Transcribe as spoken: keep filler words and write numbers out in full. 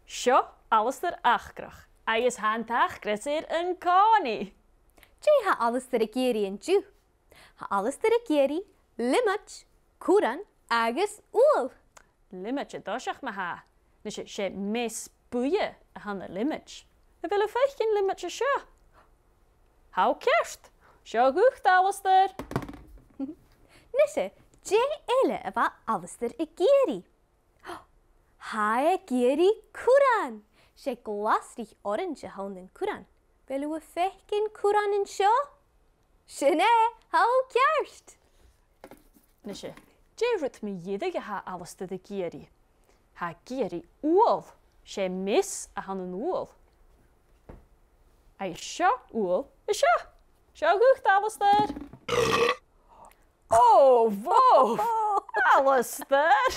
Seo Alasdair Acrach, agus tha an t-acras air an-còmhnaidh. Dè tha Alasdair ag iarraidh an-diugh? Tha Alasdair ag iarraidh liomaid, curran agus ubhal. Liomaid an toiseach, ma-thà. Nise, 's e meas buidhe a th' ann an liomaid. A bheil thu a' faicinn liomaid an seo? Tha thu ceart. Seo dhut, Alasdair. Nise, dè eile a bha Alasdair ag iarraidh? Tha e ag iarraidh curran. 'S e glasraich orainds a th' ann an curran. A bheil thu a' faicinn curran an seo? Sin e, tha thu ceart. Nise, dè an rud mu dheireadh a tha Alasdair ag iarraidh? Tha e ag iarraidh ubhal. 'S e meas a th' ann an ubhal. Agus seo ubhal an seo. Seo dhut, Alasdair. Ò, bhò! Alasdair!